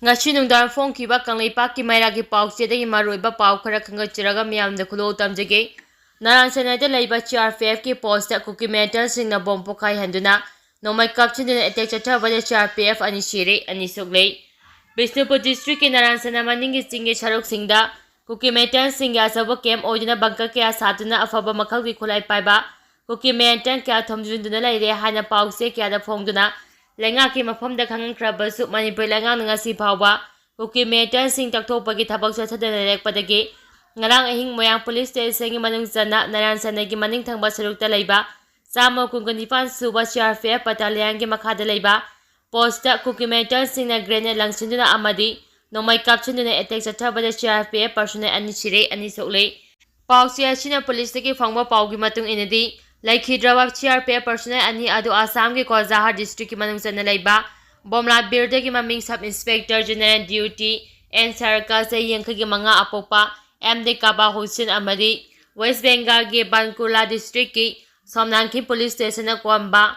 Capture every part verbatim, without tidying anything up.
ꯉꯁꯤ ꯅꯨꯡꯗꯥꯡ ꯐꯣꯡꯈꯤꯕ ꯀꯪꯂꯩꯄꯥꯛꯀꯤ ꯃꯩꯔꯥꯒꯤ ꯄꯥꯎꯆꯦꯗꯒꯤ ꯃꯔꯨꯑꯣꯏꯕ ꯄꯥꯎ ꯈꯔ ꯈꯪꯒꯠꯆꯔꯒ ꯃꯤꯌꯥꯝꯗ ꯈꯨꯗꯣꯜ ꯇꯝꯖꯒꯦ꯫ ꯅꯔꯥꯟ ꯁꯦꯟꯅꯗ ꯂꯩꯕ ꯁꯤ ꯑꯥꯔ ꯄꯤ ꯑꯦꯐꯀꯤ ꯄꯣꯁꯇ ꯀꯨꯀꯤ ꯃꯤꯂꯤꯇꯦꯟꯁꯤꯡꯅ ꯕꯣꯝ ꯄꯣꯈꯥꯏꯍꯟꯗꯨꯅ ꯅꯣꯡꯃꯩ ꯀꯥꯞꯁꯤꯟꯗꯨꯅ ꯑꯦꯇꯦꯛ ꯆꯠꯊꯕꯗ ꯁꯤ ꯑꯥꯔ ꯄꯤ ꯑꯦꯐ ꯑꯅꯤ ꯁꯤꯔꯦ, ꯑꯅꯤ ꯁꯣꯛꯂꯦ꯫ ꯕꯤꯁꯅꯨꯄꯨꯔ ꯗꯤꯁꯇ꯭ꯔꯤꯛꯀꯤ ꯅꯔꯥꯟ ꯁꯦꯟꯅ ꯃꯅꯤꯡꯒꯤ ꯆꯤꯡꯒꯤ ꯁꯔꯨꯛꯁꯤꯡꯗ ꯀꯨꯀꯤ ꯃꯤꯂꯤꯇꯦꯟꯁꯤꯡꯒꯤ ꯑꯆꯧꯕ ꯀꯦꯝ ꯑꯣꯏꯗꯨꯅ ꯕꯪꯀꯔ ꯀꯌꯥ ꯁꯥꯗꯨꯅ ꯑꯐꯕ ꯃꯈꯜꯒꯤ ꯈꯨꯠꯂꯥꯏ ꯄꯥꯏꯕ ꯀꯨꯀꯤ ꯃꯤꯂꯤꯇꯦꯟ ꯀꯌꯥ ꯊꯣꯝꯖꯤꯟꯗꯨꯅ ꯂꯩꯔꯦ ꯍꯥꯏꯅ ꯄꯥꯎꯆꯦ ꯀꯌꯥꯗ ꯐꯣꯡꯗꯨꯅ ꯂꯩꯉꯥꯛꯀꯤ ꯃꯐꯝꯗ ꯈꯪꯍꯟꯈ꯭ꯔꯕꯁꯨ, ꯃꯅꯤꯄꯨꯔ ꯂꯩꯉꯥꯛꯅ ꯉꯁꯤ ꯐꯥꯎꯕ ꯀꯨꯀꯤ ꯃꯤꯂꯤꯇꯦꯟꯁꯤꯡ ꯇꯛꯊꯣꯛꯄꯒꯤ ꯊꯕꯛ ꯆꯠꯊꯗꯅ ꯂꯩꯔꯛꯄꯗꯒꯤ ꯉꯔꯥꯡ ꯑꯍꯤꯡ ꯃꯣꯏꯔꯥꯡ ꯄꯨꯂꯤꯁ ꯁ꯭ꯇꯦꯁꯟꯒꯤ ꯃꯅꯨꯡ ꯆꯟꯅ ꯅꯔꯥꯟ ꯁꯦꯟꯅꯒꯤ ꯃꯅꯤꯡ ꯊꯪꯕ ꯁꯔꯨꯛꯇ ꯂꯩꯕ ꯆꯥꯝꯃ ꯀꯨꯟꯅꯤꯄꯥꯟ ꯁꯨꯕ ꯁꯤ ꯑꯥꯔ ꯄꯤ ꯑꯦꯐ ꯕꯠꯇꯥꯂꯤꯌꯟꯒꯤ ꯃꯈꯥꯗ ꯂꯩꯕ ꯄꯣꯁꯇ ꯀꯨꯀꯤ ꯃꯤꯂꯤꯇꯦꯟꯁꯤꯡꯅ ꯒ꯭ꯔꯦꯅꯦꯗ ꯂꯪꯁꯤꯟꯗꯨꯅ ꯑꯃꯗꯤ ꯅꯣꯡꯃꯩ ꯀꯥꯞꯁꯤꯟꯗꯨꯅ ꯑꯦꯇꯦꯛ ꯆꯠꯊꯕꯗ C R P F personal ꯑꯅꯤ ꯁꯤꯔꯦ, ꯑꯅꯤ ꯁꯣꯛꯂꯦ꯫ ꯄꯥꯎꯆꯦ ꯑꯁꯤꯅ ꯄꯨꯂꯤꯁꯇꯒꯤ ꯐꯪꯕ ꯄꯥꯎꯒꯤ ꯃꯇꯨꯡ ꯏꯟꯅꯗꯤ, ꯂꯩꯈꯤꯗ꯭ꯔꯕ C R P F personal ꯑꯅꯤ ꯑꯗꯨ ꯑꯁꯥꯝꯒꯤ ꯀꯣꯖꯥꯍꯥꯔ ꯗꯤꯁꯇ꯭ꯔꯤꯛꯀꯤ ꯃꯅꯨꯡ ꯆꯟꯅ ꯂꯩꯕ ꯕꯣꯝꯂꯥꯕꯤꯔꯗꯒꯤ ꯃꯃꯤꯡ ꯁꯕ ꯏꯟꯁꯄꯦꯛꯇꯔ ꯖꯦꯅꯔꯦꯜ ꯗ꯭ꯌꯨꯇꯤ ꯑꯦꯟ ꯁꯔꯀꯜ, ꯆꯍꯤ ꯌꯥꯡꯈꯩꯒꯤ ꯃꯉꯥ ꯑꯄꯣꯛꯄ ꯑꯦꯝ ꯗꯤ ꯀꯥꯕꯥ ꯍꯨꯁꯦꯟ ꯑꯃꯗꯤ ꯋꯦꯁ ꯕꯦꯡꯒꯥꯜꯒꯤ ꯕꯥꯟꯀꯨꯂꯥ ꯗꯤꯁꯇ꯭ꯔꯤꯛꯀꯤ ꯁꯣꯝꯅꯥꯡꯈꯤꯝ ꯄꯨꯂꯤꯁ ꯁ꯭ꯇꯦꯁꯟꯅ ꯀꯣꯝꯕ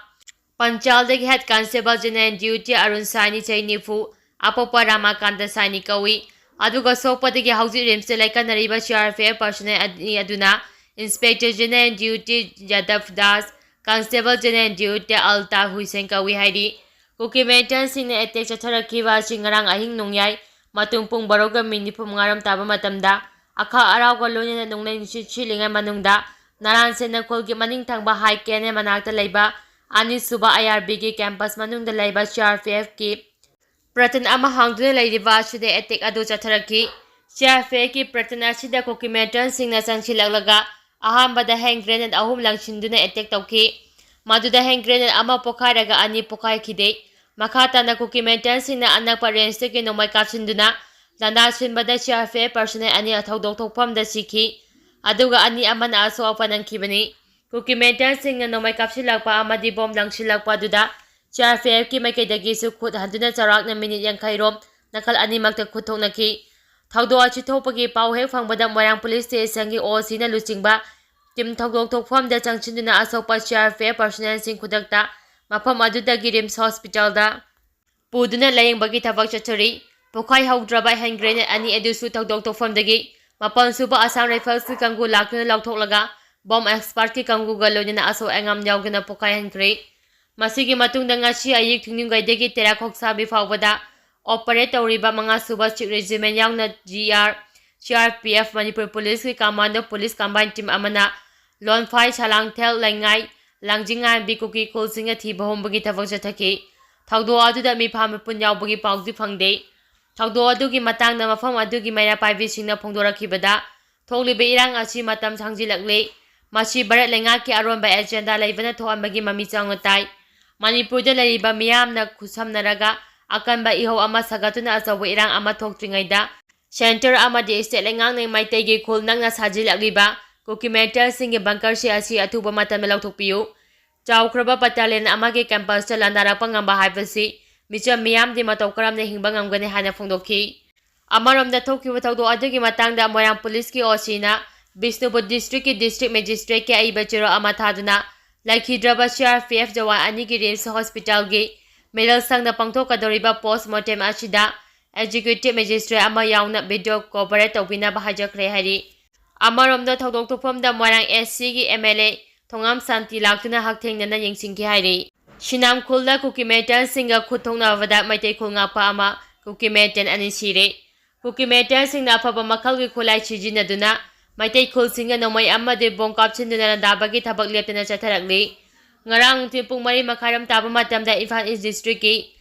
ꯄꯟꯆꯥꯜꯗꯒꯤ head constable general duty Arun Saini, ꯆꯍꯤ ꯅꯤꯐꯨ, ꯑꯄꯣꯛꯄ ꯔꯥꯃꯥꯀꯥꯟꯇ ꯁꯥꯏꯅꯤ ꯀꯧꯏ꯫ ꯑꯗꯨꯒ ꯁꯣꯛꯄꯗꯒꯤ ꯍꯧꯖꯤꯛ ꯔꯤꯝꯁꯇ ꯂꯥꯏꯀꯠꯅꯔꯤꯕ C R P F personal ꯑꯅꯤ ꯑꯗꯨꯅ ꯏꯟꯁꯄꯦꯛꯇꯔ ꯖꯦꯅꯔꯦꯜ ꯗ꯭ꯌꯨꯇꯤ ꯌꯥꯗꯕ Das, constable general duty Altaf ꯍꯨꯏꯁꯦꯟ ꯀꯧꯏ ꯍꯥꯏꯔꯤ꯫ ꯀꯨꯀꯤ ꯃꯤꯂꯤꯇꯦꯟꯁꯤꯡꯅ ꯑꯦꯇꯦꯛ ꯆꯠꯊꯔꯛꯈꯤꯕ ꯑꯁꯤ ꯉꯔꯥꯡ ꯑꯍꯤꯡ ꯅꯣꯡꯌꯥꯏ ꯃꯇꯨꯡ ꯄꯨꯡ ꯕꯥꯔꯣꯒ ꯃꯤꯅꯤꯠ ꯅꯤꯐꯨ ꯃꯉꯥꯔꯣꯝ ꯇꯥꯕ ꯃꯇꯝꯗ ꯑꯈꯥꯛ ꯑꯔꯥꯎꯒ ꯂꯣꯏꯅꯅ ꯅꯣꯡꯂꯩ ꯅꯨꯡꯁꯤꯠ ꯁꯤꯠꯂꯤꯉꯩ ꯃꯅꯨꯡꯗ ꯅꯔꯥꯟ ꯁꯦꯟꯅ ꯈꯨꯜꯒꯤ ꯃꯅꯤꯡ ꯊꯪꯕ ꯍꯥꯏ ꯀꯦꯅꯦꯜ ꯃꯅꯥꯛꯇ ꯂꯩꯕ ꯑꯅꯤꯁꯨꯕ ꯑꯥꯏ ꯑꯥꯔ ꯕꯤꯒꯤ ꯀꯦꯝꯄꯁ ꯃꯅꯨꯡꯗ ꯂꯩꯕ ꯁꯤ ꯑꯥꯔ ꯄꯤ ꯑꯦꯐꯀꯤ ꯄ꯭ꯂꯇꯨꯟ ꯑꯃ ꯍꯥꯡꯗꯨꯅ ꯂꯩꯔꯤꯕ ꯑꯁꯤꯗ ꯑꯦꯇꯦꯛ ꯑꯗꯨ ꯆꯠꯊꯔꯛꯈꯤ꯫ ꯁꯤ ꯑꯥꯔ ꯄꯤ ꯑꯦꯐꯀꯤ ꯄ꯭ꯂꯇꯨꯟ ꯑꯁꯤꯗ ꯀꯨꯀꯤ ꯃꯤꯂꯤꯇꯦꯟꯁꯤꯡꯅ ꯆꯪꯁꯤꯜꯂꯛꯂꯒ ꯑꯍꯥꯟꯕꯗ ꯍꯦꯟ ꯒ꯭ꯔꯦꯅꯦꯗ ꯑꯍꯨꯝ ꯂꯪꯁꯤꯟꯗꯨꯅ ꯑꯦꯇꯦꯛ ꯇꯧꯈꯤ꯫ ꯃꯗꯨꯗ ꯍꯦꯟ ꯒ꯭ꯔꯦꯅꯦꯗ ꯑꯃ ꯄꯣꯈꯥꯏꯔꯒ ꯑꯅꯤ ꯄꯣꯈꯥꯏꯈꯤꯗꯦ꯫ ꯃꯈꯥ ꯇꯥꯅ ꯀꯨꯀꯤ ꯃꯤꯂꯤꯇꯦꯟꯁꯤꯡꯅ ꯑꯅꯛꯄ ꯔꯦꯟꯖꯇꯒꯤ ꯅꯣꯡꯃꯩ ꯀꯥꯞꯁꯤꯟꯗꯨꯅ ꯂꯥꯟꯗꯥ ꯁꯤꯟꯕꯗ C R P F personal ꯑꯅꯤ ꯊꯧꯗꯣꯛ ꯊꯣꯛꯐꯝꯗ ꯁꯤꯈꯤ, ꯑꯗꯨꯒ ꯑꯅꯤ ꯑꯃꯅ ꯑꯁꯣꯛ ꯑꯄꯟ ꯅꯪꯈꯤꯕꯅꯤ꯫ ꯀꯨꯀꯤ ꯃꯤꯂꯤꯇꯦꯟꯁꯤꯡꯅ ꯅꯣꯡꯃꯩ ꯀꯥꯞꯁꯤꯜꯂꯛꯄ ꯑꯃꯗꯤ ꯕꯣꯝ ꯂꯪꯁꯤꯜꯂꯛꯄ ꯑꯗꯨꯗ ꯁꯤ ꯑꯥꯔ ꯄꯤ ꯑꯦꯐꯀꯤ ꯃꯥꯏꯀꯩꯗꯒꯤꯁꯨ ꯈꯨꯠ ꯍꯟꯗꯨꯅ ꯆꯥꯎꯔꯥꯛꯅ ꯃꯤꯅꯤꯠ ꯌꯥꯡꯈꯩ ꯔꯣꯝ ꯅꯥꯀꯜ ꯑꯅꯤꯃꯛꯇ ꯈꯨꯠ ꯊꯣꯛꯅꯈꯤ꯫ ꯊꯧꯗꯣꯛ ꯑꯁꯤ ꯊꯣꯛꯄꯒꯤ ꯄꯥꯎ ꯍꯦꯛ ꯐꯪꯕꯗ ꯃꯣꯏꯔꯥꯡ ꯄꯨꯂꯤꯁ ꯁ꯭ꯇꯦꯁꯟꯒꯤ ꯑꯣ ꯁꯤꯅ ꯂꯨꯆꯤꯡꯕ ꯇꯤꯝ ꯊꯧꯗꯣꯛ ꯊꯣꯛꯐꯝꯗ ꯆꯪꯁꯤꯟꯗꯨꯅ ꯑꯁꯣꯛꯄ ꯁꯤ ꯑꯥꯔ ꯄꯤ ꯑꯦꯐ ꯄꯔꯁꯣꯅꯦꯜꯁꯤꯡ ꯈꯨꯗꯛꯇ ꯃꯐꯝ ꯑꯗꯨꯗꯒꯤ ꯔꯤꯝꯁ ꯍꯣꯁꯄꯤꯇꯥꯜꯗ ꯄꯨꯗꯨꯅ ꯂꯥꯌꯦꯡꯕꯒꯤ ꯊꯕꯛ ꯆꯠꯊꯔꯤ꯫ ꯄꯣꯈꯥꯏꯍꯧꯗ꯭ꯔꯕ ꯍꯦꯟ ꯒ꯭ꯔꯦꯅꯦꯗ ꯑꯅꯤ ꯑꯗꯨꯁꯨ ꯊꯧꯗꯣꯛ ꯊꯣꯛꯐꯝꯗꯒꯤ ꯃꯥꯄꯜ ꯁꯨꯕ ꯑꯁꯥꯝ ꯔꯥꯏꯐꯜꯁꯀꯤ ꯀꯥꯡꯕꯨ ꯂꯥꯛꯇꯨꯅ ꯂꯧꯊꯣꯛꯂꯒ ꯕꯣꯝ ꯑꯦꯛꯁꯄꯥꯔꯠꯀꯤ ꯀꯥꯡꯕꯨꯒ ꯂꯣꯏꯅꯅ ꯑꯁꯣꯛ ꯑꯉꯥꯝ ꯌꯥꯎꯗꯅ ꯄꯣꯈꯥꯏꯍꯟꯈ꯭ꯔꯦ꯫ ꯃꯁꯤꯒꯤ ꯃꯇꯨꯡꯗ ꯉꯁꯤ ꯑꯌꯨꯛ ꯊꯤꯡꯅꯨꯡꯒꯩꯗꯒꯤ ꯇꯦꯔꯥ ꯈꯣꯛꯁꯥꯕꯤ ꯐꯥꯎꯕꯗ ꯑꯣꯄꯔꯦꯠ ꯇꯧꯔꯤꯕ ꯃꯉꯥ ꯁꯨꯕ ꯁꯤꯛ ꯔꯦꯖꯤꯃꯦꯟ ꯌꯥꯎꯅ G R, C R P F, Manipur ꯄꯨꯂꯤꯁꯀꯤ ꯀꯃꯥꯟꯗꯣ ꯄꯨꯂꯤꯁ ꯀꯝꯕꯥꯏꯟ ꯇꯤꯝ ꯑꯃꯅ ꯂꯣꯟꯐꯥꯏ, ꯁꯂꯥꯡꯊꯦꯜ, ꯂꯩꯉꯥꯏ, ꯂꯥꯡꯖꯤꯡꯉꯥꯟꯕꯤ ꯀꯨꯀꯤ ꯈꯨꯜꯁꯤꯡꯅ ꯊꯤꯕ ꯍꯨꯝꯕꯒꯤ ꯊꯕꯛ ꯆꯠꯊꯈꯤ꯫ ꯊꯧꯗꯣꯛ ꯑꯗꯨꯗ ꯃꯤꯐꯥ ꯃꯤꯄꯨꯟ ꯌꯥꯎꯕꯒꯤ ꯄꯥꯎꯗꯤ ꯐꯪꯗꯦ꯫ ꯊꯧꯗꯣꯛ ꯑꯗꯨꯒꯤ ꯃꯇꯥꯡꯗ ꯃꯐꯝ ꯑꯗꯨꯒꯤ ꯃꯩꯔꯥ ꯄꯥꯏꯕꯤꯁꯤꯡꯅ ꯐꯣꯡꯗꯣꯔꯛꯈꯤꯕꯗ, ꯊꯣꯛꯂꯤꯕ ꯏꯔꯥꯡ ꯑꯁꯤ ꯃꯇꯝ ꯁꯥꯡꯖꯤꯜꯂꯛꯂꯦ꯫ ꯃꯁꯤ ꯚꯥꯔꯠ ꯂꯩꯉꯥꯛꯀꯤ ꯑꯔꯣꯟꯕ ꯑꯦꯖꯦꯟꯗꯥ ꯂꯩꯕꯅ ꯊꯣꯛꯍꯟꯕꯒꯤ ꯃꯃꯤ ꯆꯥꯎꯅ ꯇꯥꯏ꯫ ꯃꯅꯤꯄꯨꯔꯗ ꯂꯩꯔꯤꯕ ꯃꯤꯌꯥꯝꯅ ꯈꯨꯠꯁꯝꯅꯔꯒ ꯑꯀꯟꯕ ꯏꯍꯧ ꯑꯃ ꯁꯥꯒꯠꯇꯨꯅ ꯑꯆꯧꯕ ꯏꯔꯥꯡ ꯑꯃ ꯊꯣꯛꯇ꯭ꯔꯤꯉꯩꯗ ꯁꯦꯟꯇꯔ ꯑꯃꯗꯤ ꯁ꯭ꯇꯦꯠ ꯂꯩꯉꯥꯛꯅ ꯃꯩꯇꯩꯒꯤ ꯈꯨꯜ ꯅꯛꯅ ꯁꯥꯖꯤꯜꯂꯛꯂꯤꯕ ꯀꯨꯀꯤ ꯃꯦꯟꯇꯦꯜꯁꯤꯡꯒꯤ ꯕꯪꯀꯔꯁꯤꯡ ꯑꯁꯤ ꯑꯊꯨꯕ ꯃꯇꯝꯗ ꯂꯧꯊꯣꯛꯄꯤꯌꯨ꯫ ꯆꯥꯎꯈ꯭ꯔꯕ ꯕꯠꯇꯥꯂꯤꯌꯟ ꯑꯃꯒꯤ ꯀꯦꯝꯄꯁꯇ ꯂꯥꯟꯗꯥꯔꯛꯄ ꯉꯝꯕ ꯍꯥꯏꯕꯁꯤ ꯃꯤꯆꯝ ꯃꯤꯌꯥꯝꯗꯤ ꯃꯇꯧ ꯀꯔꯝꯅ ꯍꯤꯡꯕ ꯉꯝꯒꯅꯤ ꯍꯥꯏꯅ ꯐꯣꯡꯗꯣꯛꯈꯤ꯫ ꯑꯃꯔꯣꯝꯗ ꯊꯣꯛꯈꯤꯕ ꯊꯧꯗꯣꯛ ꯑꯗꯨꯒꯤ ꯃꯇꯥꯡꯗ ꯃꯣꯏꯔꯥꯡ ꯄꯨꯂꯤꯁꯀꯤ ꯑꯣ ꯁꯤꯅ ꯕꯤꯁꯅꯨꯄꯨꯔ ꯗꯤꯁꯇ꯭ꯔꯤꯛꯀꯤ ꯗꯤꯁꯇ꯭ꯔꯤꯛ ꯃꯦꯖꯤꯁꯇ꯭ꯔꯦꯠꯀꯤ ꯑꯏꯕ ꯆꯦꯔꯣꯜ ꯑꯃ ꯊꯥꯗꯨꯅ ꯂꯩꯈꯤꯗ꯭ꯔꯕ C R P F Jawan ꯑꯅꯤꯒꯤ ꯔꯤꯝꯁ ꯍꯣꯁꯄꯤꯇꯥꯜꯒꯤ ꯃꯤꯔꯜ ꯁꯪꯗ ꯄꯥꯡꯊꯣꯛꯀꯗꯧꯔꯤꯕ ꯄꯣꯁ ꯃꯣꯔꯇꯦꯝ ꯑꯁꯤꯗ ꯑꯦꯛꯖꯤꯀ꯭ꯌꯨꯇꯤꯚ ꯃꯦꯖꯤꯁꯇ꯭ꯔꯦꯠ ꯑꯃ ꯌꯥꯎꯅ ꯚꯤꯗꯤꯑꯣ ꯀꯣꯚꯔꯦꯠ ꯇꯧꯕꯤꯅꯕ ꯍꯥꯏꯖꯈ꯭ꯔꯦ ꯍꯥꯏꯔꯤ꯫ ꯑꯃꯔꯣꯝꯗ ꯊꯧꯗꯣꯛ ꯊꯣꯛꯐꯝꯗ ꯃꯣꯏꯔꯥꯡ ꯑꯦꯁ ꯁꯤꯒꯤ ꯑꯦꯝ ꯑꯦꯜ ꯑꯦ ꯊꯣꯉꯥꯝ ꯁꯥꯟꯇꯤ ꯂꯥꯛꯇꯨꯅ ꯍꯛꯊꯦꯡꯅꯅ ꯌꯦꯡꯁꯤꯟꯈꯤ ꯍꯥꯏꯔꯤ꯫ ꯁꯤꯅꯥꯝ ꯈꯨꯜꯗ ꯀꯨꯀꯤ ꯃꯦꯟꯇꯦꯜꯁꯤꯡꯒ ꯈꯨꯠ ꯊꯣꯛꯅꯕꯗ ꯃꯩꯇꯩ ꯈꯨꯜ ꯉꯥꯛꯄ ꯑꯃ ꯀꯨꯀꯤ ꯃꯦꯟꯇꯦꯜ ꯑꯅꯤ ꯁꯤꯔꯦ꯫ ꯀꯨꯀꯤ ꯃꯦꯟꯇꯦꯜꯁꯤꯡꯅ ꯑꯐꯕ ꯃꯈꯜꯒꯤ ꯈꯨꯠꯂꯥꯏ ꯁꯤꯖꯤꯟꯅꯗꯨꯅ ꯃꯩꯇꯩ ꯈꯨꯜꯁꯤꯡꯅ ꯅꯣꯡꯃꯩ ꯑꯃꯗꯤ ꯕꯣꯝ ꯀꯥꯞꯁꯤꯟꯗꯨꯅ ꯂꯥꯟꯗꯥꯕꯒꯤ ꯊꯕꯛ ꯂꯦꯞꯇꯅ ꯆꯠꯊꯔꯛꯂꯤ꯫ ꯉꯔꯥꯡ ꯅꯨꯡꯊꯤꯜ ꯄꯨꯡ ꯃꯔꯤ ꯃꯈꯥꯏꯔꯣꯝ ꯇꯥꯕ ꯃꯇꯝꯗ ꯏꯝꯐꯥꯜ ꯏꯁ ꯗꯤꯁꯇ꯭ꯔꯤꯛꯀꯤ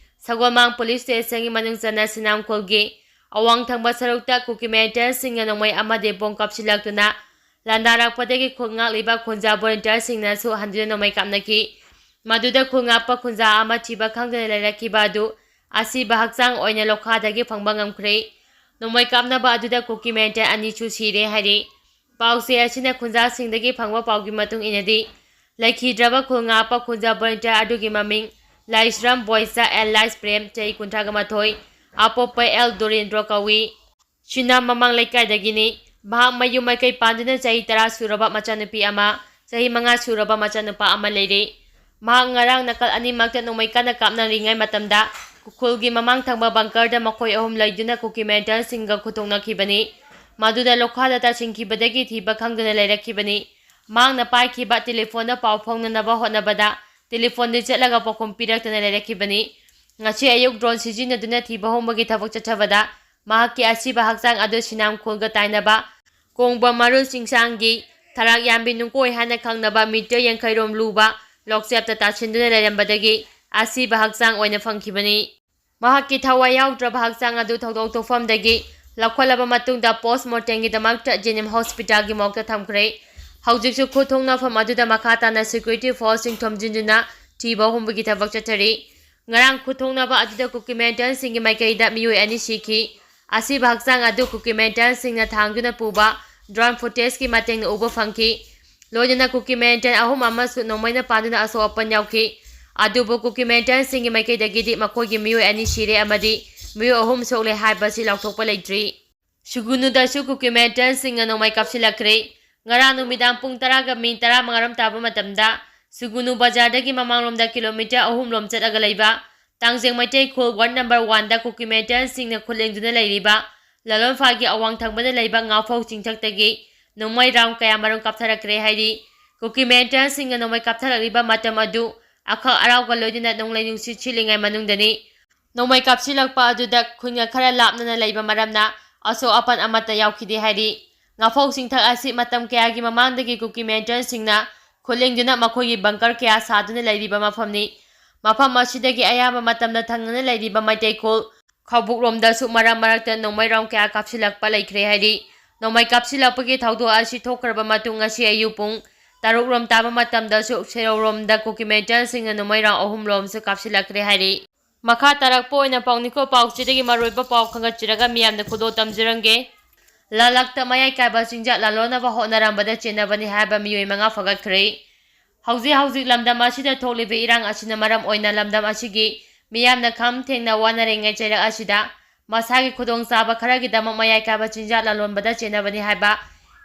ꯁꯒꯣꯜꯃꯥꯡ ꯄꯨꯂꯤꯁ ꯁ꯭ꯇꯦꯁꯟꯒꯤ ꯃꯅꯨꯡ ꯆꯟꯅ ꯁꯤꯅꯥꯝ ꯈꯨꯜꯒꯤ ꯑꯋꯥꯡ ꯊꯪꯕ ꯁꯔꯨꯛꯇ ꯀꯨꯀꯤ ꯃꯦꯟꯇꯦꯜꯁꯤꯡꯅ ꯅꯣꯡꯃꯩ ꯑꯃꯗꯤ ꯕꯣꯝ ꯀꯥꯞꯁꯤꯜꯂꯛꯇꯨꯅ ꯂꯥꯟꯗꯥꯔꯛꯄꯗꯒꯤ ꯈꯨꯜ ꯉꯥꯛꯂꯤꯕ ꯈꯨꯟꯖꯥ ꯚꯣꯂꯨꯟꯇꯤꯌꯔꯁꯤꯡꯅꯁꯨ ꯍꯟꯗꯨꯅ ꯅꯣꯡꯃꯩ ꯀꯥꯞꯅꯈꯤ꯫ ꯃꯗꯨꯗ ꯈꯨꯜ ꯉꯥꯛꯄ ꯈꯨꯟꯖꯥ ꯑꯃ ꯊꯤꯕ ꯈꯪꯗꯅ ꯂꯩꯔꯛꯈꯤꯕ ꯑꯗꯨ ꯑꯁꯤꯕ ꯍꯛꯆꯥꯡ ꯑꯣꯏꯅ ꯂꯣꯈꯥꯗꯒꯤ ꯐꯪꯕ ꯉꯝꯈ꯭ꯔꯦ꯫ ꯅꯣꯡꯃꯩ ꯀꯥꯞꯅꯕ ꯑꯗꯨꯗ ꯀꯨꯀꯤ ꯃꯦꯟꯇꯦꯜ ꯑꯅꯤꯁꯨ ꯁꯤꯔꯦ ꯍꯥꯏꯔꯤ꯫ ꯄꯥꯎꯆꯦ ꯑꯁꯤꯅ ꯈꯨꯟꯖꯥꯁꯤꯡꯗꯒꯤ ꯐꯪꯕ ꯄꯥꯎꯒꯤ ꯃꯇꯨꯡ ꯏꯟꯅꯗꯤ, ꯂꯩꯈꯤꯗ꯭ꯔꯕ ꯈꯨꯜ ꯉꯥꯛꯄ ꯈꯨꯟꯖꯥ ꯚꯣꯂꯨꯟꯇꯤꯌꯔ ꯑꯗꯨꯒꯤ ꯃꯃꯤꯡ ꯂꯥꯏꯁ꯭ꯔꯝ ꯕꯣꯏꯆꯥ ꯑꯦꯂꯥꯏꯁ ꯄ꯭ꯔꯦꯝ, ꯆꯍꯤ ꯀꯨꯟꯊ꯭ꯔꯥꯒ ꯃꯥꯊꯣꯏ, ꯑꯄꯣꯛꯄ ꯑꯦꯜ ꯗꯨꯔꯦꯟꯗ꯭ꯔꯣ ꯀꯧꯏ꯫ ꯁꯤꯅꯥꯝ ꯃꯃꯥꯡ ꯂꯩꯀꯥꯏꯗꯒꯤꯅꯤ꯫ ꯃꯍꯥꯛ ꯃꯌꯨꯝ ꯃꯀꯩ ꯄꯥꯟꯗꯨꯅ ꯆꯍꯤ ꯇꯔꯥ ꯁꯨꯔꯕ ꯃꯆꯥꯅꯨꯄꯤ ꯑꯃ, ꯆꯍꯤ ꯃꯉꯥ ꯁꯨꯔꯕ ꯃꯆꯥꯅꯨꯄꯥ ꯑꯃ ꯂꯩꯔꯦ꯫ ꯃꯍꯥꯛ ꯉꯔꯥꯡ ꯅꯥꯀꯜ ꯑꯅꯤꯃꯛꯇ ꯅꯣꯡꯃꯩ ꯀꯟꯅ ꯀꯥꯞꯅꯔꯤꯉꯩ ꯃꯇꯝꯗ ꯈꯨꯜꯒꯤ ꯃꯃꯥꯡ ꯊꯪꯕ ꯕꯪꯀꯔꯗ ꯃꯈꯣꯏ ꯑꯍꯨꯝ ꯂꯩꯗꯨꯅ ꯀꯨꯀꯤ ꯃꯦꯟꯇꯦꯟꯁꯤꯡꯒ ꯈꯨꯗꯣꯡꯅꯈꯤꯕꯅꯤ꯫ ꯃꯗꯨꯗ ꯂꯣꯈꯥꯗ ꯇꯥꯁꯤꯟꯈꯤꯕꯗꯒꯤ ꯊꯤꯕ ꯈꯪꯗꯅ ꯂꯩꯔꯛꯈꯤꯕꯅꯤ꯫ ꯃꯍꯥꯛꯅ ꯄꯥꯏꯈꯤꯕ ꯇꯦꯂꯤꯐꯣꯟꯗ ꯄꯥꯎ ꯐꯥꯎꯅꯅꯕ ꯍꯣꯠꯅꯕꯗ ꯇꯦꯂꯤꯐꯣꯟꯗꯤ ꯆꯠꯂꯒ ꯄꯥꯎꯈꯨꯝ ꯄꯤꯔꯛꯇꯅ ꯂꯩꯔꯛꯈꯤꯕꯅꯤ꯫ ꯉꯁꯤ ꯑꯌꯨꯛ ꯗ꯭ꯔꯣꯟ ꯁꯤꯖꯤꯟꯅꯗꯨꯅ ꯊꯤꯕ ꯍꯨꯝꯕꯒꯤ ꯊꯕꯛ ꯆꯠꯊꯕꯗ ꯃꯍꯥꯛꯀꯤ ꯑꯁꯤꯕ ꯍꯛꯆꯥꯡ ꯑꯗꯨ ꯁꯤꯅꯥꯝ ꯈꯨꯜꯒ ꯇꯥꯏꯅꯕ ꯀꯣꯡꯕ ꯃꯔꯨꯜ ꯆꯤꯡꯁꯥꯡꯒꯤ ꯊꯔꯥꯛ ꯌꯥꯝꯕꯤ ꯅꯨꯡꯀꯣꯏ ꯍꯥꯏꯅ ꯈꯪꯅꯕ ꯃꯤꯇꯔ ꯌꯥꯡꯈꯩ ꯔꯣꯝ ꯂꯨꯕ ꯂꯣꯛꯆꯦꯞꯇ ꯇꯥꯁꯤꯟꯗꯨꯅ ꯂꯩꯔꯝꯕꯗꯒꯤ ꯑꯁꯤꯕ ꯍꯛꯆꯥꯡ ꯑꯣꯏꯅ ꯐꯪꯈꯤꯕꯅꯤ꯫ ꯃꯍꯥꯛꯀꯤ ꯊꯋꯥꯏ ꯌꯥꯎꯗ꯭ꯔꯕ ꯍꯛꯆꯥꯡ ꯑꯗꯨ ꯊꯧꯗꯣꯛ ꯊꯣꯛꯐꯝꯗꯒꯤ ꯂꯧꯈꯠꯂꯕ ꯃꯇꯨꯡꯗ ꯄꯣꯁꯃꯣꯔꯇꯦꯝꯒꯤꯗꯃꯛꯇ ꯖꯦꯅꯤꯝ ꯍꯣꯁꯄꯤꯇꯥꯜꯒꯤ ꯃꯣꯔꯒꯇ ꯊꯝꯈ꯭ꯔꯦ꯫ ꯍꯧꯖꯤꯛꯁꯨ ꯈꯨꯠ ꯊꯣꯡꯅꯐꯝ ꯑꯗꯨꯗ ꯃꯈꯥ ꯇꯥꯅ ꯁꯦꯀ꯭ꯌꯨꯔꯤꯇꯤ ꯐꯣꯔꯁꯁꯤꯡ ꯊꯣꯝꯖꯤꯟꯗꯨꯅ ꯊꯤꯕ ꯍꯨꯝꯕꯒꯤ ꯊꯕꯛ ꯆꯠꯊꯔꯤ꯫ ꯉꯔꯥꯡ ꯈꯨꯠ ꯊꯣꯡꯅꯕ ꯑꯗꯨꯗ ꯀꯨꯀꯤ ꯃꯦꯟꯇꯦꯟꯁꯤꯡꯒꯤ ꯃꯥꯏꯀꯩꯗ ꯃꯤꯑꯣꯏ ꯑꯅꯤ ꯁꯤꯈꯤ꯫ ꯑꯁꯤꯕ ꯍꯛꯆꯥꯡ ꯑꯗꯨ ꯀꯨꯀꯤ ꯃꯦꯟꯇꯦꯟꯁꯤꯡꯅ ꯊꯥꯡꯗꯨꯅ ꯄꯨꯕ ꯗ꯭ꯔꯣꯟ ꯐꯨꯇꯦꯖꯀꯤ ꯃꯇꯦꯡꯅ ꯎꯕ ꯐꯪꯈꯤ꯫ ꯂꯣꯏꯅꯅ ꯀꯨꯀꯤ ꯃꯦꯟꯇꯦꯟ ꯑꯍꯨꯝ ꯑꯃꯁꯨ ꯅꯣꯡꯃꯩꯅ ꯄꯥꯟꯗꯨꯅ ꯑꯁꯣꯛ ꯑꯄꯟ ꯌꯥꯎꯈꯤ꯫ ꯑꯗꯨꯕꯨ ꯀꯨꯀꯤ ꯃꯦꯟꯇꯦꯟꯁꯤꯡꯒꯤ ꯃꯥꯏꯀꯩꯗꯒꯤꯗꯤ ꯃꯈꯣꯏꯒꯤ ꯃꯤꯑꯣꯏ ꯑꯅꯤ ꯁꯤꯔꯦ ꯑꯃꯗꯤ ꯃꯤꯑꯣꯏ ꯑꯍꯨꯝ ꯁꯣꯛꯂꯦ ꯍꯥꯏꯕꯁꯤ ꯂꯥꯎꯊꯣꯛꯄ ꯂꯩꯇ꯭ꯔꯤ꯫ ꯁꯨꯒꯨꯅꯨꯗꯁꯨ ꯀꯨꯀꯤ ꯃꯦꯟꯇꯦꯟꯁꯤꯡꯅ ꯅꯣꯡꯃꯩ ꯀꯥꯞꯁꯤꯜꯂꯛꯈ꯭ꯔꯦ꯫ ꯉꯔꯥꯡ ꯅꯨꯃꯤꯗꯥꯡ ꯄꯨꯡ ꯇꯔꯥꯒ ꯃꯤꯅꯤꯠ ꯇꯔꯥꯃꯉꯥ ꯔꯣꯝ ꯇꯥꯕ ꯃꯇꯝꯗ ꯁꯨꯒꯨꯅꯨ ꯕꯖꯥꯔꯗꯒꯤ ꯃꯃꯥꯡꯂꯣꯝꯗ ꯀꯤꯂꯣꯃꯤꯇꯔ ꯑꯍꯨꯝ ꯂꯣꯝ ꯆꯠꯂꯒ ꯂꯩꯕ ꯇꯥꯡꯖꯦꯡ ꯃꯩꯇꯩ ꯈꯨꯜ ꯋꯥꯔꯗ ꯅꯝꯕꯔ ꯋꯥꯟꯗ ꯀꯨꯀꯤ ꯃꯦꯟꯇꯦꯟꯁꯤꯡꯅ ꯈꯨꯠꯂꯦꯡꯗꯨꯅ ꯂꯩꯔꯤꯕ ꯂꯥꯂꯣꯟꯐꯥꯒꯤ ꯑꯋꯥꯡ ꯊꯪꯕꯗ ꯂꯩꯕ ꯉꯥꯐꯧ ꯆꯤꯡꯊꯛꯇꯒꯤ ꯅꯣꯡꯃꯩ ꯔꯥꯎꯟ ꯀꯌꯥ ꯃꯔꯨꯝ ꯀꯥꯞꯊꯔꯛꯈ꯭ꯔꯦ ꯍꯥꯏꯔꯤ꯫ ꯀꯨꯀꯤ ꯃꯦꯟꯇꯦꯟꯁꯤꯡꯅ ꯅꯣꯡꯃꯩ ꯀꯥꯞꯊꯔꯛꯂꯤꯕ ꯃꯇꯝ ꯑꯗꯨ ꯑꯈꯛ ꯑꯔꯥꯎꯒ ꯂꯣꯏꯅꯅ ꯅꯣꯡꯂꯩ ꯅꯨꯡꯁꯤꯠ ꯁꯤꯠꯂꯤꯉꯩ ꯃꯅꯨꯡꯗꯅꯤ꯫ ꯅꯣꯡꯃꯩ ꯀꯥꯞꯁꯤꯜꯂꯛꯄ ꯑꯗꯨꯗ ꯈꯨꯟꯒ ꯈꯔ ꯂꯥꯞꯅꯅ ꯂꯩꯕ ꯃꯔꯝꯅ ꯑꯁꯣꯛ ꯑꯄꯟ ꯑꯃꯠꯇ ꯌꯥꯎꯈꯤꯗꯦ ꯍꯥꯏꯔꯤ꯫ ꯉꯥꯐꯧ ꯆꯤꯡꯊꯛ ꯑꯁꯤ ꯃꯇꯝ ꯀꯌꯥꯒꯤ ꯃꯃꯥꯡꯗꯒꯤ ꯀꯨꯀꯤ ꯃꯦꯟꯇꯦꯟꯁꯤꯡꯅ ꯈꯨꯠꯂꯦꯡꯗꯨꯅ ꯃꯈꯣꯏꯒꯤ ꯕꯪꯀꯔ ꯀꯌꯥ ꯁꯥꯗꯨꯅ ꯂꯩꯔꯤꯕ ꯃꯐꯝꯅꯤ꯫ ꯃꯐꯝ ꯑꯁꯤꯗꯒꯤ ꯑꯌꯥꯝꯕ ꯃꯇꯝꯗ ꯊꯪꯅꯅ ꯂꯩꯔꯤꯕ ꯃꯩꯇꯩ ꯈꯨꯜ ꯈꯧꯕꯨꯛꯔꯣꯝꯗꯁꯨ ꯃꯔꯛ ꯃꯔꯛꯇ ꯅꯣꯡꯃꯩ ꯔꯥꯎꯟ ꯀꯌꯥ ꯀꯥꯞꯁꯤꯜꯂꯛꯄ ꯂꯩꯈ꯭ꯔꯦ ꯍꯥꯏꯔꯤ꯫ ꯅꯣꯡꯃꯩ ꯀꯥꯞꯁꯤꯜꯂꯛꯄꯒꯤ ꯊꯧꯗꯣꯛ ꯑꯁꯤ ꯊꯣꯛꯈ꯭ꯔꯕ ꯃꯇꯨꯡ ꯉꯁꯤ ꯑꯌꯨꯛ ꯄꯨꯡ ꯇꯔꯨꯛ ꯔꯣꯝ ꯇꯥꯕ ꯃꯇꯝꯗꯁꯨ ꯁꯦꯔꯧꯔꯣꯝꯗ ꯀꯨꯀꯤ ꯃꯦꯟꯇꯦꯟꯁꯤꯡꯅ ꯅꯣꯡꯃꯩ ꯔꯥꯎꯟ ꯑꯍꯨꯝ ꯔꯣꯝꯁꯨ ꯀꯥꯞꯁꯤꯜꯂꯛꯈ꯭ꯔꯦ ꯍꯥꯏꯔꯤ꯫ ꯃꯈꯥ ꯇꯥꯔꯛꯄ ꯑꯣꯏꯅ ꯄꯥꯎꯅꯤꯈꯣ ꯄꯥꯎꯆꯦꯗꯒꯤ ꯃꯔꯨꯑꯣꯏꯕ ꯄꯥꯎ ꯈꯪꯒꯠꯆꯔꯒ ꯃꯤꯌꯥꯝꯗ ꯈꯨꯗꯣꯜ ꯇꯝꯖꯔꯝꯒꯦ꯫ ꯂꯥꯂꯛꯇ ꯃꯌꯥꯏ ꯀꯥꯏꯕ ꯆꯤꯟꯖꯥꯛ ꯂꯥꯂꯣꯟꯅꯕ ꯍꯣꯠꯅꯔꯝꯕꯗ ꯆꯦꯟꯅꯕꯅꯤ ꯍꯥꯏꯕ ꯃꯤꯑꯣꯏ ꯃꯉꯥ ꯐꯒꯠꯈ꯭ꯔꯦ꯫ ꯍꯧꯖꯤꯛ ꯍꯧꯖꯤꯛ ꯂꯝꯗꯝ ꯑꯁꯤꯗ ꯊꯣꯛꯂꯤꯕ ꯏꯔꯥꯡ ꯑꯁꯤꯅ ꯃꯔꯝ ꯑꯣꯏꯅ ꯂꯝꯗꯝ ꯑꯁꯤꯒꯤ ꯃꯤꯌꯥꯝꯅ ꯈꯝ ꯊꯦꯡꯅ ꯋꯥꯅꯔꯤꯉꯩ ꯆꯩꯔꯛ ꯑꯁꯤꯗ ꯃꯁꯥꯒꯤ ꯈꯨꯗꯣꯡꯆꯥꯕ ꯈꯔꯒꯤꯗꯃꯛ ꯃꯌꯥꯏ ꯀꯥꯏꯕ ꯆꯤꯟꯖꯥꯛ ꯂꯂꯣꯟꯕꯗ ꯆꯦꯟꯅꯕꯅꯤ ꯍꯥꯏꯕ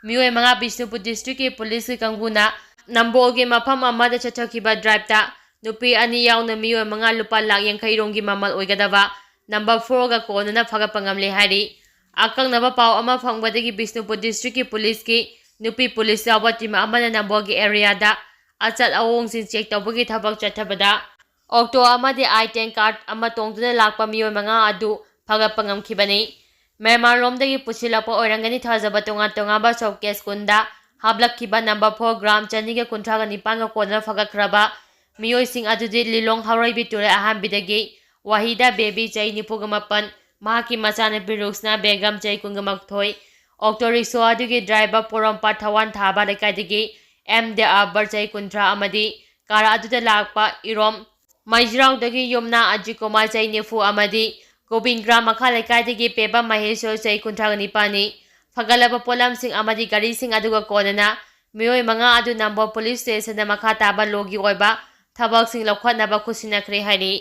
ꯃꯤꯑꯣꯏ ꯃꯉꯥ ꯕꯤꯁꯅꯨꯄꯨꯔ ꯗꯤꯁꯇ꯭ꯔꯤꯛꯀꯤ ꯄꯨꯂꯤꯁꯀꯤ ꯀꯥꯡꯕꯨꯅ ꯅꯝꯕꯣꯜꯒꯤ ꯃꯐꯝ ꯑꯃꯗ ꯆꯠꯊꯈꯤꯕ ꯗ꯭ꯔꯥꯏꯚꯇ ꯅꯨꯄꯤ ꯑꯅꯤ ꯌꯥꯎꯅ ꯃꯤꯑꯣꯏ ꯃꯉꯥ ꯂꯨꯄꯥ ꯂꯥꯈ ꯌꯥꯡꯈꯩ ꯔꯣꯝꯒꯤ ꯃꯃꯜ ꯑꯣꯏꯒꯗꯕ ꯅꯝꯕꯔ ꯐꯣꯔꯒ ꯀꯣꯟꯅꯅ ꯐꯒꯠꯄ ꯉꯝꯂꯦ ꯍꯥꯏꯔꯤ꯫ ꯑꯀꯛꯅꯕ ꯄꯥꯎ ꯑꯃ ꯐꯪꯕꯗꯒꯤ ꯕꯤꯁꯅꯨꯄꯨꯔ ꯗꯤꯁꯇ꯭ꯔꯤꯛꯀꯤ ꯄꯨꯂꯤꯁꯀꯤ ꯅꯨꯄꯤ ꯄꯨꯂꯤꯁ ꯌꯥꯎꯕ ꯇꯤꯝ ꯑꯃꯅ ꯅꯝꯕꯣꯜꯒꯤ ꯑꯦꯔꯤꯌꯥꯗ ꯑꯆꯠ ꯑꯑꯣꯡꯁꯤꯡ ꯆꯦꯛ ꯇꯧꯕꯒꯤ ꯊꯕꯛ ꯆꯠꯊꯕꯗ ꯑꯣꯛꯇꯣ ꯑꯃꯗꯤ ꯑꯥꯏ ꯇꯦꯟ ꯀꯥꯔ ꯑꯃ ꯇꯣꯡꯗꯨꯅ ꯂꯥꯛꯄ ꯃꯤꯑꯣꯏ ꯃꯉꯥ ꯑꯗꯨ ꯐꯒꯠꯄ ꯉꯝꯈꯤꯕꯅꯤ꯫ ꯃ꯭ꯌꯥꯟꯃꯥꯔ ꯂꯣꯝꯗꯒꯤ ꯄꯨꯁꯤꯜꯂꯛꯄ ꯑꯣꯏꯔꯝꯒꯅꯤ ꯊꯥꯖꯕ ꯇꯣꯉꯥꯟ ꯇꯣꯉꯥꯟꯕ ꯁꯣꯞꯀꯦꯁ ꯀꯨꯟꯗ ꯍꯥꯞꯂꯛꯈꯤꯕ ꯅꯝꯕꯔ ꯐꯣꯔ ꯒ꯭ꯔꯥꯝ ꯆꯅꯤꯒ ꯀꯨꯟꯊ꯭ꯔꯥꯒ ꯅꯤꯄꯥꯟꯒ ꯀꯣꯟꯅ ꯐꯒꯠꯈ꯭ꯔꯕ ꯃꯤꯑꯣꯏꯁꯤꯡ ꯑꯗꯨꯗꯤ ꯂꯤꯂꯣꯡ ꯍꯥꯎꯔꯩꯕꯤ ꯇꯨꯔꯦꯜ ꯑꯍꯥꯟꯕꯤꯗꯒꯤ ꯋꯥꯍꯤꯗ ꯕꯦꯕꯤ ꯆꯍꯤ ꯅꯤꯐꯨꯒ ꯃꯥꯄꯟ, ꯃꯍꯥꯛꯀꯤ ꯃꯆꯥꯅꯨꯄꯤ ꯔꯨꯛꯁꯅꯥ ꯕꯦꯒꯝ ꯆꯍꯤ ꯀꯨꯟꯒ ꯃꯥꯊꯣꯏ, ꯑꯣꯛꯇꯣ ꯔꯤꯛꯁꯣ ꯑꯗꯨꯒꯤ ꯗ꯭ꯔꯥꯏꯚꯔ ꯄꯣꯔꯣꯝꯄꯥꯠ ꯊꯋꯥꯟ ꯊꯥꯕ ꯂꯩꯀꯥꯏꯗꯒꯤ ꯑꯦꯝ ꯗꯦ ꯑꯛꯕꯔ ꯆꯍꯤ ꯀꯨꯟꯊ꯭ꯔꯥ ꯑꯃꯗꯤ ꯀꯥꯔ ꯑꯗꯨꯗ ꯂꯥꯛꯄ ꯏꯔꯣꯝ ꯃꯩꯖꯤꯔꯥꯎꯗꯒꯤ ꯌꯨꯝꯅꯥ ꯑꯖꯤꯠ ꯀꯨꯃꯥꯔ ꯆꯍꯤ ꯅꯤꯐꯨ ꯑꯃꯗꯤ ꯒꯣꯕꯤꯟꯒ꯭ꯔꯥꯝ ꯃꯈꯥ ꯂꯩꯀꯥꯏꯗꯒꯤ ꯄꯦꯕꯝ ꯃꯍꯦꯁꯣꯔ ꯆꯍꯤ ꯀꯨꯟꯊ꯭ꯔꯥꯒ ꯅꯤꯄꯥꯟꯅꯤ꯫ ꯐꯒꯠꯂꯕ ꯄꯣꯠꯂꯝꯁꯤꯡ ꯑꯃꯗꯤ ꯒꯥꯔꯤꯁꯤꯡ ꯑꯗꯨꯒ ꯀꯣꯟꯅꯅ ꯃꯤꯑꯣꯏ ꯃꯉꯥ ꯑꯗꯨ ꯅꯝꯕꯣꯜ ꯄꯨꯂꯤꯁ ꯁ꯭ꯇꯦꯁꯟꯗ ꯃꯈꯥ ꯇꯥꯕ ꯂꯣꯒꯤ ꯑꯣꯏꯕ ꯊꯕꯛꯁꯤꯡ ꯂꯧꯈꯠꯅꯕ ꯈꯨꯠꯁꯤꯟꯅꯈ꯭ꯔꯦ ꯍꯥꯏꯔꯤ꯫